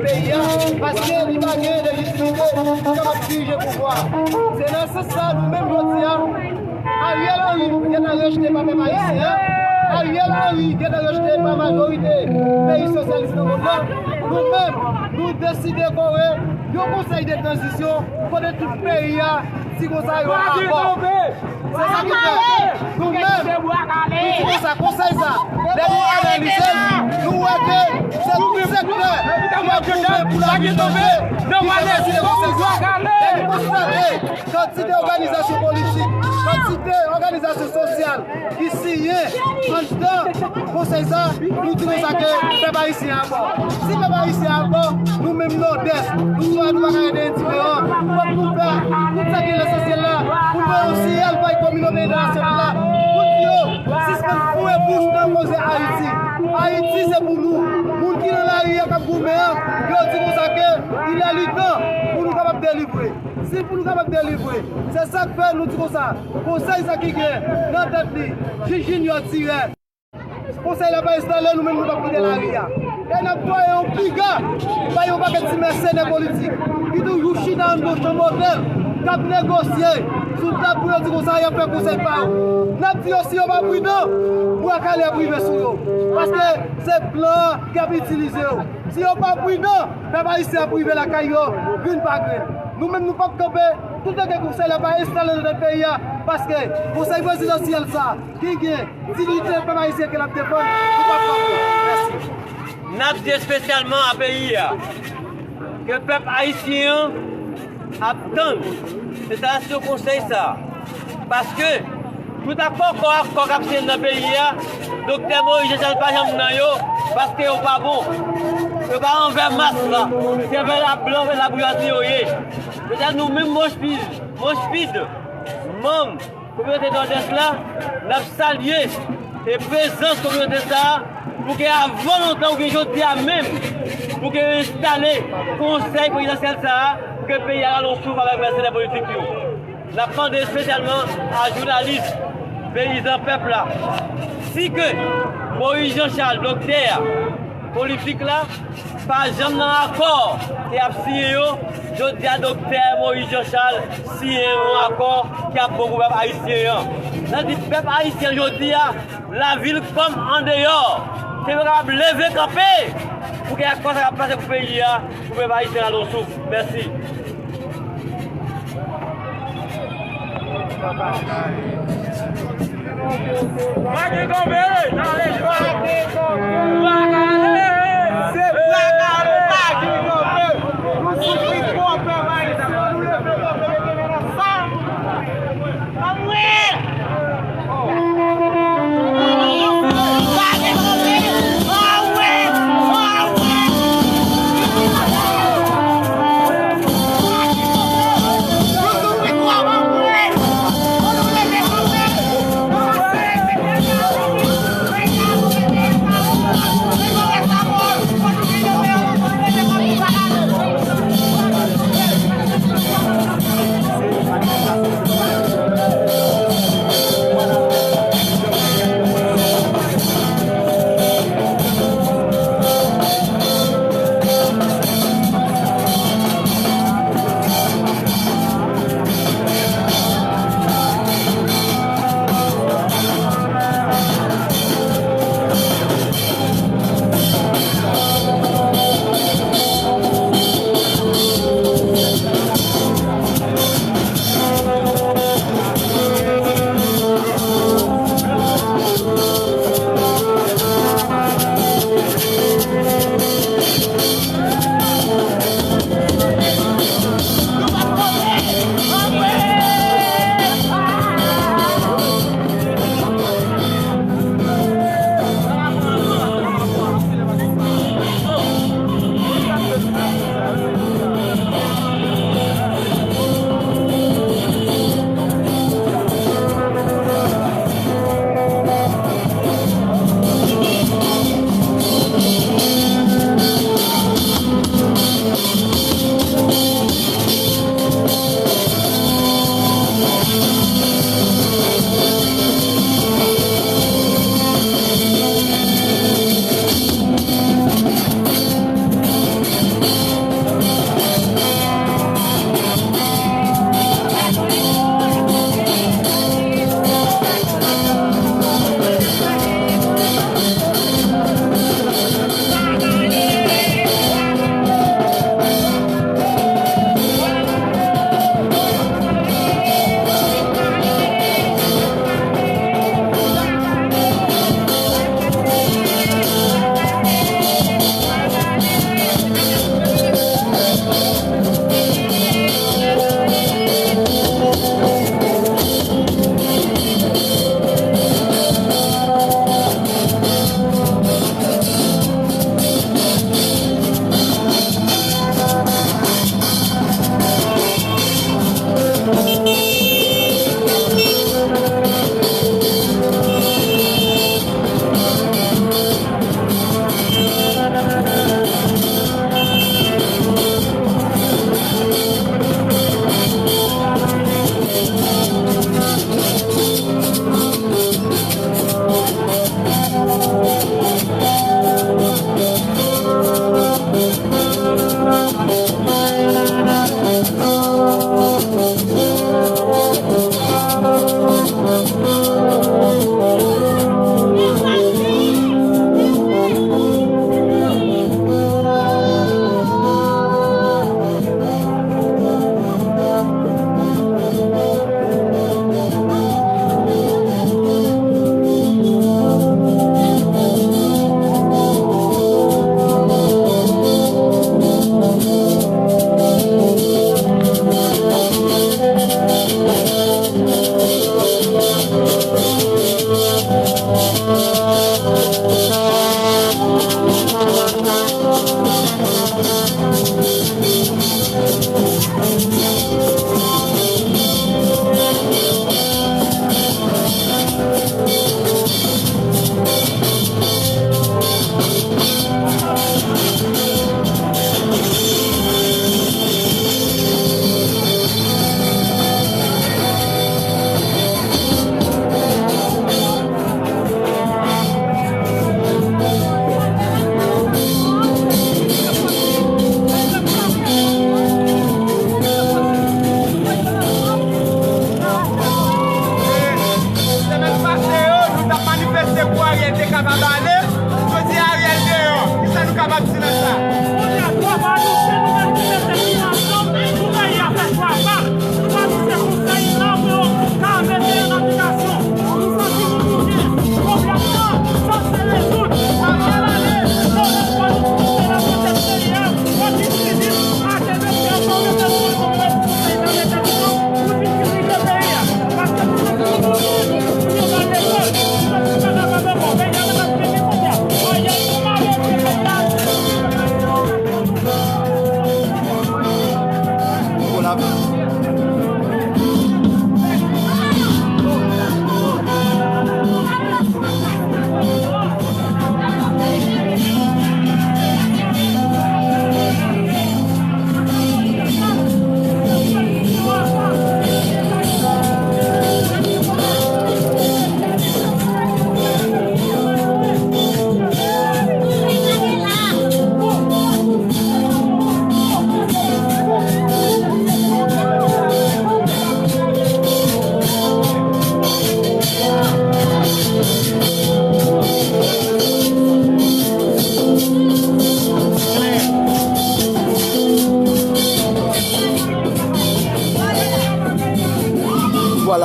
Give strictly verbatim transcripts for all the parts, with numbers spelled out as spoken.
peyi a, paske li pa gen lejitimite pou kapab dirije pouvwa a. Se nan sans sa, nou menm jodi a, Ariel Henry gentan rejte pa pèp ayisyen an. Ariel Henry gentan rejte pa majorite peyi sosyalis nan mond lan. Nou menm, nou deside kore yon konsèy de tranzisyon kote tout peyi a di konsa yo pa bò. Se sa ki fè nou menm, nou di konsa, konsèy sa, lè nou analize l, nou wè ke se tout sektè ki ap goumen pou lavi chanje ki fè pati de konsèy sa. Lè nou konstate kantite òganizasyon politik, kantite òganizasyon sosyal ki siyen anndan konsèy sa, nou di konsa ke pèp ayisyen a bò. Si pèp ayisyen a bò, nou menm Nòdès, nou, nou pa ka rete endiferan. Fòk nou fè tout sa ki esansyèl la pou nou voye yon siyal bay kominote entènasyonal la, pou di yo sispann foure bouch nan koze Ayiti. Ayiti se pou nou. Moun ki nan lari a k ap goumen an, yo di konsa ke il est le temps pou nou kapab delivre. Si pou nou kapab delivre, se sa k fè nou di konsa, konsèy sa ki gen nan tèt li Jij Junior Tirè, konsèy la pa enstale, nou menm nou p ap kite lari a. E n ap voye yon piga bay yon pakèt ti mèsenè politik ki toujou chita anndan chanm otèl, k ap negosye sou tab pou yo di konsa y ap fè konsèy pa yo. N ap di yo, si yo pa pridan, bwa kale ap rive sou yo. Paske se blan an k ap itilize yo. Si yo pa pridan, pèp ayisyen ap rive lakay yo, grenn pa grenn. Nou menm nou p ap kanpe toutan ke konsèy la pa enstale nan tèt peyi a, paske konsèy prezidansyèl sa ki gen diyite pèp ayisyen ke l ap defann, nou p ap kanpe. Mèsi. N ap di espesyalman a peyi a ke pèp ayisyen an ap tann enstalasyon konsèy sa a. Paske tout akò, akò, akò k ap siyen nan peyi a, Doktè Moïse Jean Charles pa janm nan yo, paske yo pa bon. Yo pa anvè mas la. Se anvè lablan, anvè laboujwazi yo ye. Se sa nou menm Mospid, Mospid, manm kominote Nòdès la, n ap salye e prezans kominote sa a, pou ke avan lontan oubyen jodi a menm, pou ke yo enstale konsèy prezidansyèl sa a, pou ke peyi a rale yon souf avèk mèsenè politik yo. N ap mande espesyalman a jounalis, peyizan pèp la, si ke Moïse Jean Charles, doktè a, politik la, pa janm nan akò ke y ap siyen yo, jodi a doktè Moïse Jean Charles siyen yon akò ki ap bon pou pèp ayisyen an. Sa di pèp ayisyen jodi a, lavil kòm andeyò, ke yo kapab leve kanpe pou ke akò sa k ap pase pou peyi a, pou pèp ayisyen an ale yon souf. Mèsi. Pa gen kanpe! Pa gen kanpe! Pa gen kanpe! Se pa kanpe! Pa gen kanpe! Nou soufri twòp, pèp ayisyen, nou leve kanpe, mete men ansanm! Anmwe!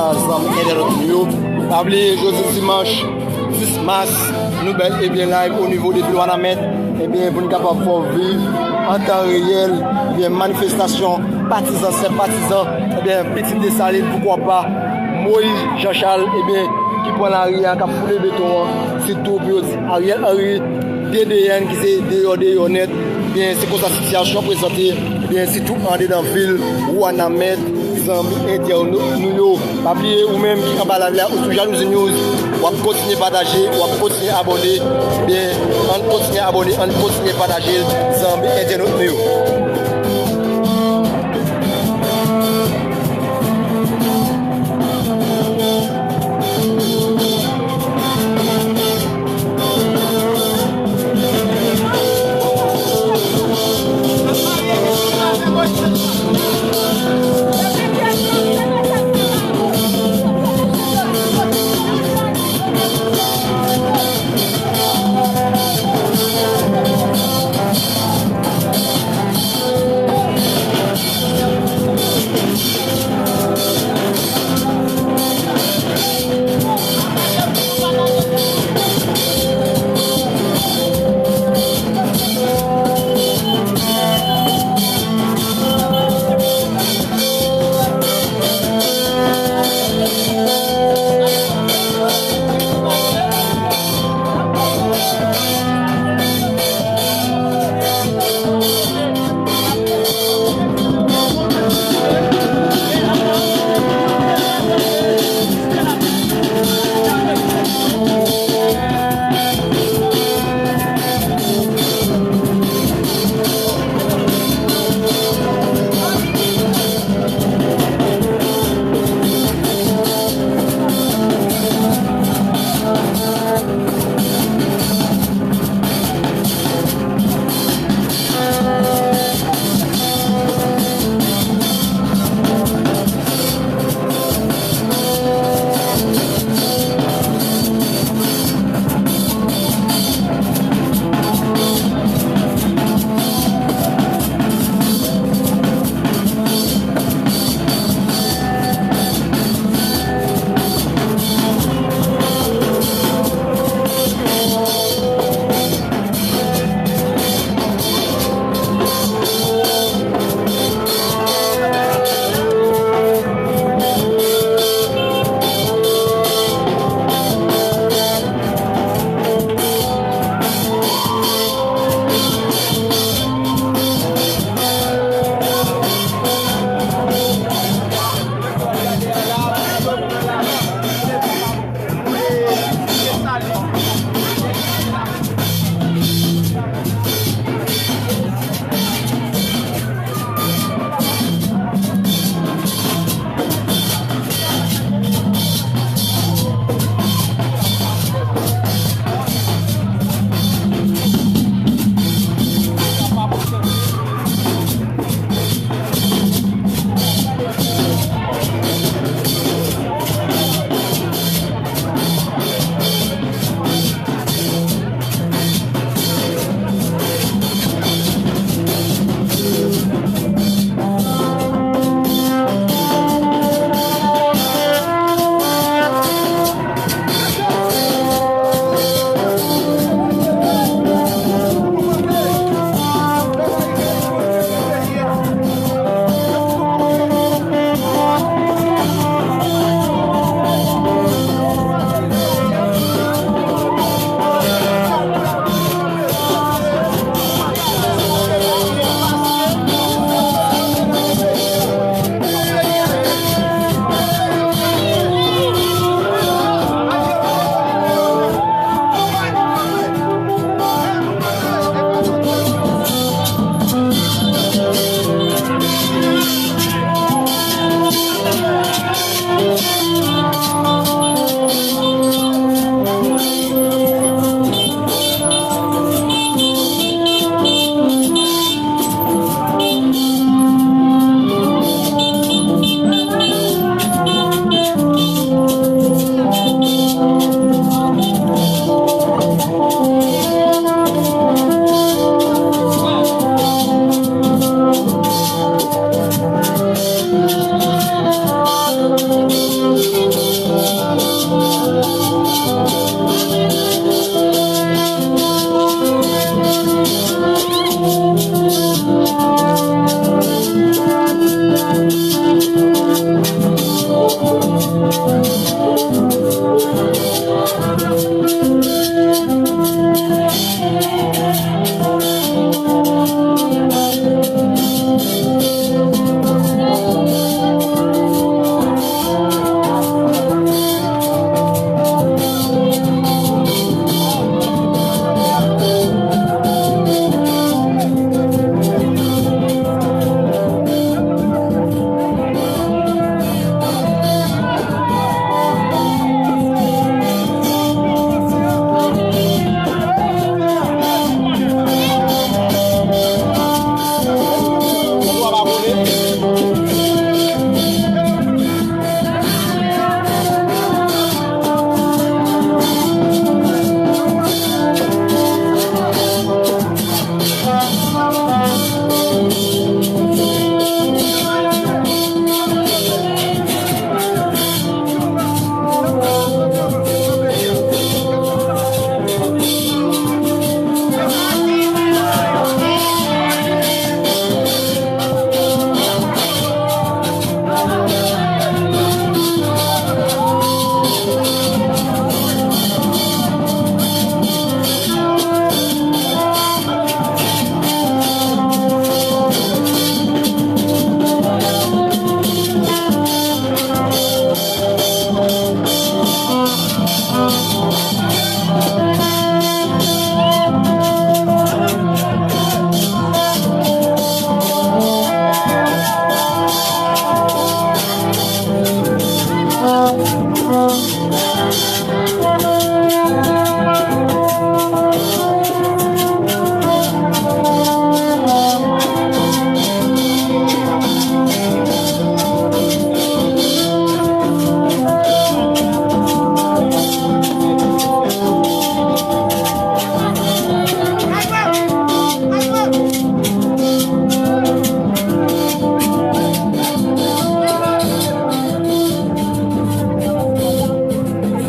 Zanmi entènot nou yo, pa bliye jodi dimanch dis mas, nou bèl e byen live o nivo de vil Wanament, ebyen, pou n kapab fè w viv an tan reyèl, ebyen, manifestasyon patizan, senpatizan, ebyen, pitit Desalin, poukwa pa, Moyiz Janchal, ebyen, ki pran lari a, k ap foule beton an, sitou pou yo di Ariel Henry, D D N, ki se deyò, deyò nèt, ebyen, se konsa sitiyasyon prezante, ebyen, sitou andedan vil Wanament, zanmi entènot nou yo. Pa bliye, ou menm ki anba live la, ou sou Jalouzi News, w ap kontinye pataje, w ap kontinye abòne. Ebyen, ann kontinye abòne, ann kontinye pataje l, zanmi entènot nou yo.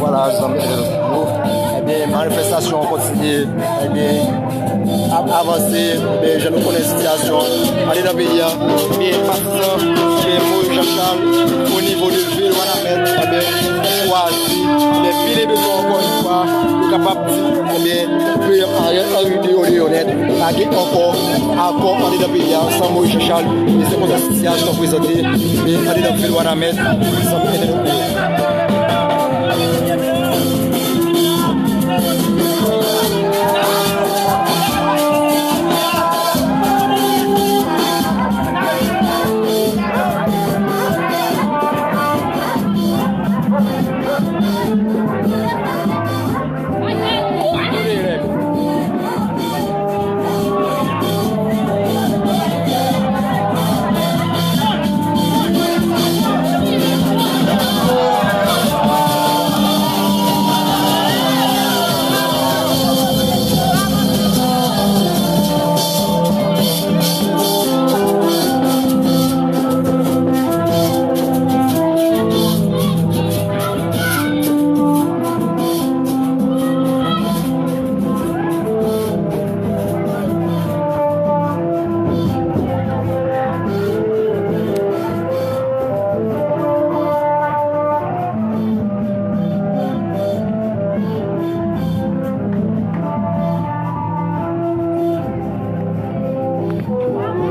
Vwala, zanmi entènot nou. Ebyen, manifestasyon an kontinye. Ebyen, ap avanse. Ebyen, jan nou konnen sitiyasyon andedan peyi a. Ebyen, patizan, ebyen, Moïse Jean Charles, o nivo de vil Wanament, ebyen, chwazi, ebyen, vin ede nou ankò yon fwa, pou kapab di, ebyen, pou peyi a, Ariel Henry Dehaut Leonette, pa gen ankò akò andedan peyi a, san Moïse Jean Charles, e se konsa sitiyasyon an prezante, ebyen, andedan vil Wanament, zanmi entènot nou.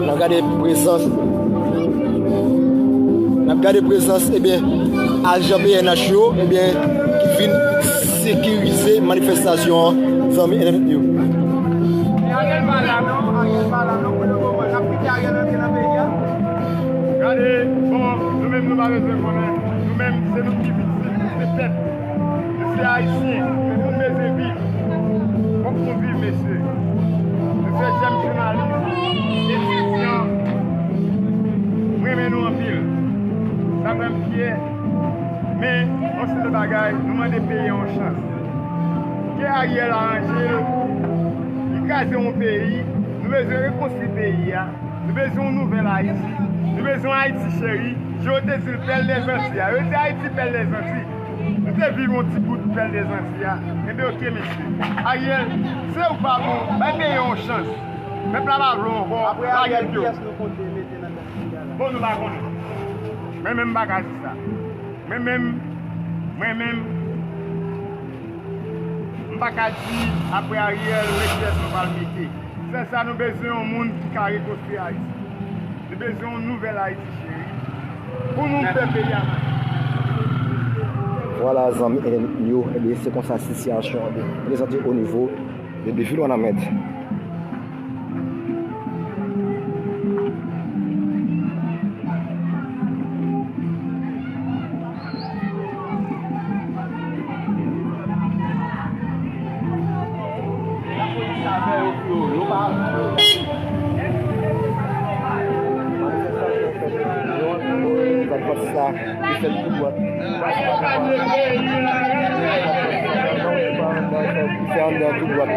N ap gade prezans, n ap gade prezans, ebyen, ajan P N H yo, ebyen, ki vin sekirize manifestasyon an, zanmi entènot yo. Ariel pa la non, Ariel pa la non, pou le moman, n ap kite Ariel antre nan peyi a. Gade, bon, nou menm nou pa bezwen konnen, nou menm se nou ki viktim, se pèp. Nou se Ayisyen, men pou nou bezwen viv. Fòk nou viv, mesye. Nou se jèn jounalis, etidyan. M renmen nou anpil. Sa fè m fyè. Men, yon sèl bagay, nou mande peyi a yon chans. Ke Ariel aranje l, li kraze yon peyi, nou bezwen rekonstwi peyi a. Nou bezwen yon nouvèl Ayiti. Nou bezwen Ayiti cheri. Jan yo te di l, pèl dèzanti a. Yo di Ayiti pèl dèzanti. Nou te viv yon ti bout pèl dèzanti a. Enben, oke, mesye. Ariel, se ou pa bon, bay peyi a yon chans. Pèp la pa vle w ankò. Apre Ariel, kiyès nou konte mete nan tèt peyi a la? Bon, nou pa konnen. Mwen menm, m pa ka di sa. Mwen menm, mwen menm, m pa ka di apre Ariel, men kiyès nou pral mete. Sèl sa, nou bezwen yon moun ki ka rekonstwi Ayiti. Nou bezwen yon nouvèl Ayiti, cheri. Pou nou fè peyi a mache. Vwala, zanmi entènot yo, ebyen, se konsa sitiyasyon an prezante o nivo de, de vil Wanament. Sa anndan tou dwat.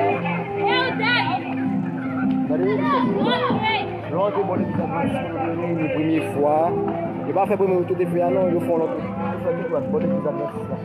Lè w antre bò legliz Advantis, nou vini premye fwa. Yo pa fè premye wout yo te fè a non, yo fè yon lòt wout. Yo fè tout dwat bò legliz Advantis la.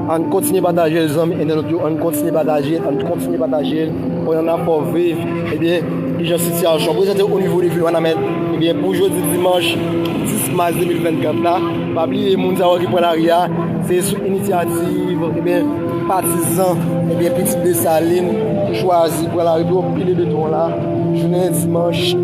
Ann kontinye pataje l, zanmi entènot yo, ann kontinye pataje l, ann kontinye pataje l. Pandan n ap fè w viv, ebyen, kijan sitiyasyon prezante o nivo de vil Wanament, ebyen, pou jodi dimanch dis mas de mil vennkat la. Pa bliye, moun sa yo ki pran lari a, se sou inisyativ, ebyen, patizan, ebyen, pitit Desalin, ki chwazi pran lari pou yo pile beton la, jounen dimanch.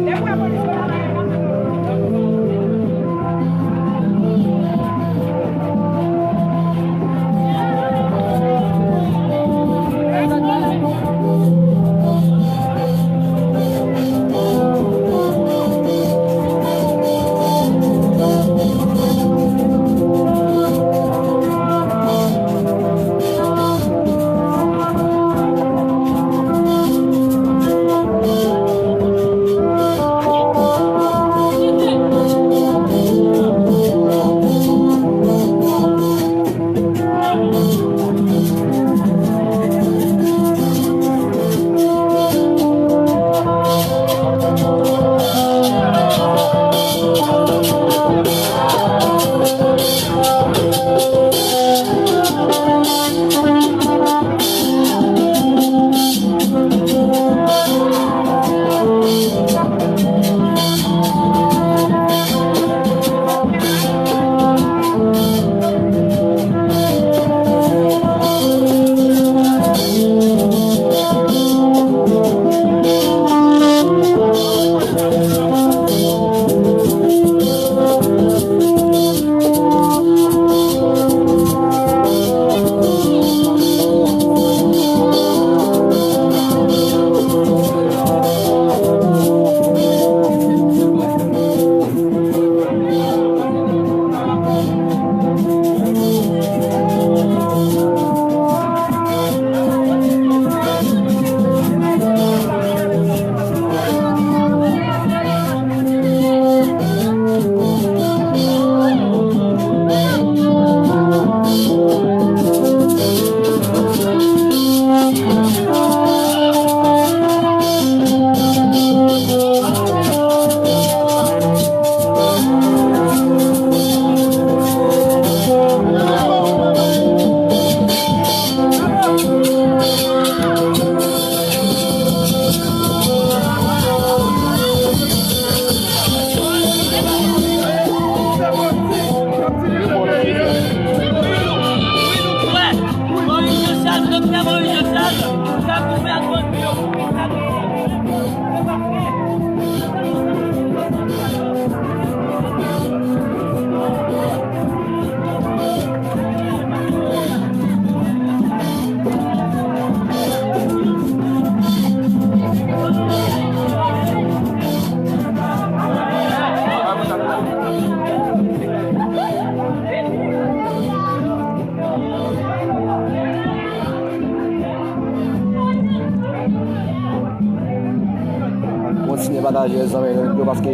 Kontinye pataje zanmi yo paske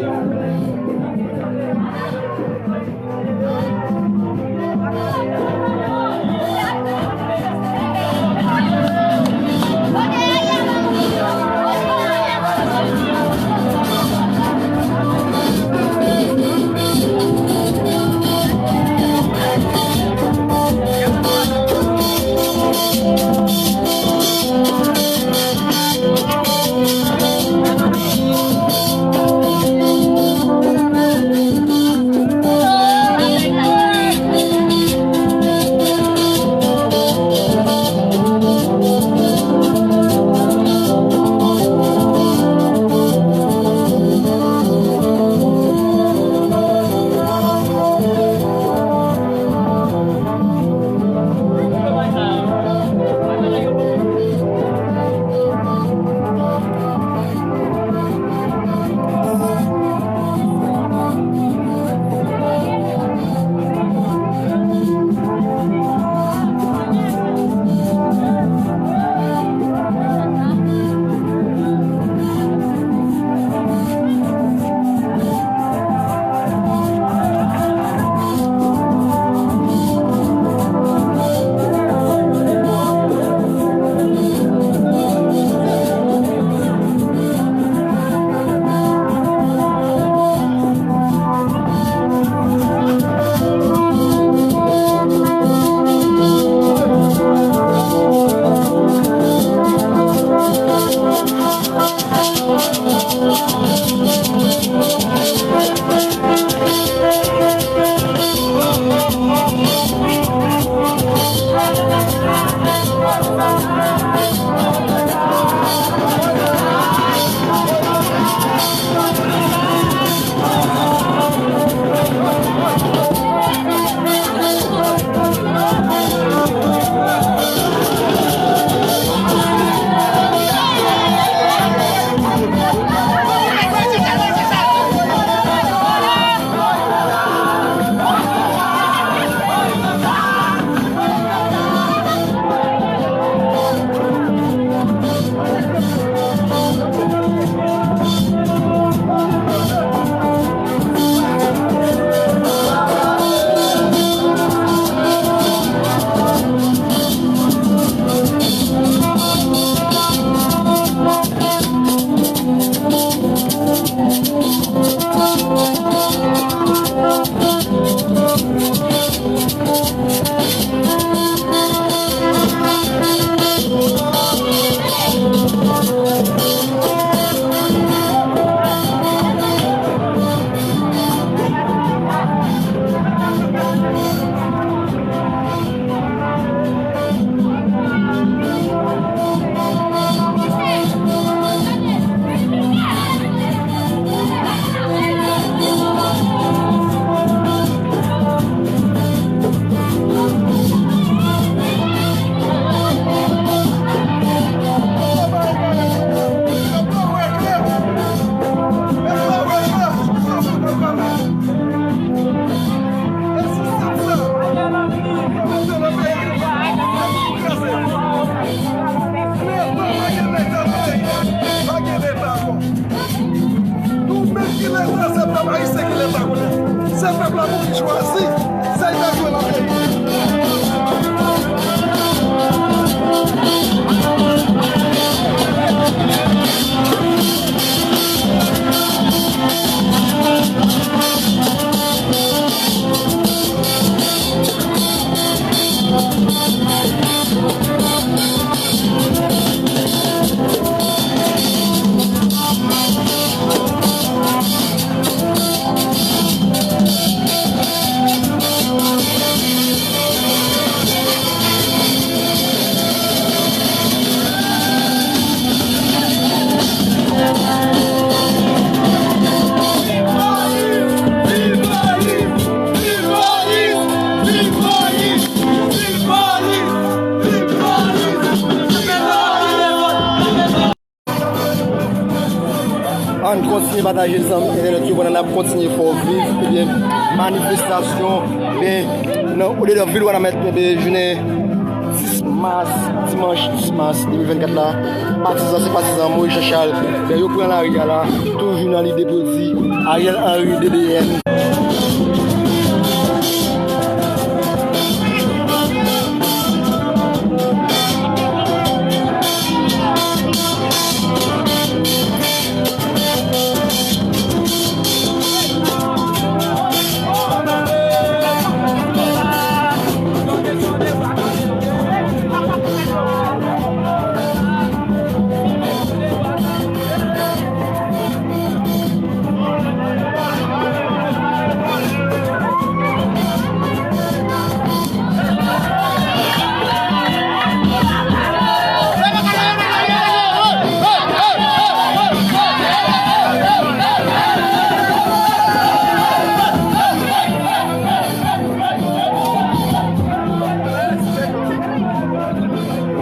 Ayisyen ki lè pa konnen. Se pèp la pou ki chwazi. Se l ta jwe nan peyi. Ann kontinye pataje zanmi entènèt yo pandan n ap kontinye fè w viv, ebyen, manifestasyon, ebyen, nan, odedan vil Wanament, ebyen, jounen dis mas, dimanch dis mas de mil vennkat la, patizan, se patizan Moïse Jean Charles, ebyen, yo pran lari a la, toujou nan lide pou yo di Ariel Henry D D N.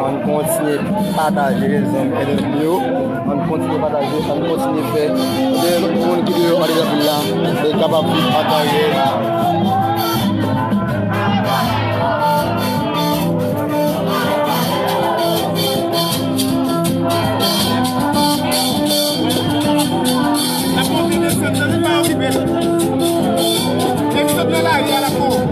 Ann kontinye pataje zanmi entènèt yo. Ann kontinye pataje, ann kontinye fè de lòt moun ki deyò andedan vil la, e kapab viv an karyè. N ap monte desann nan, nou pa okipe l. Depi sot nan lari a, l ap mouri.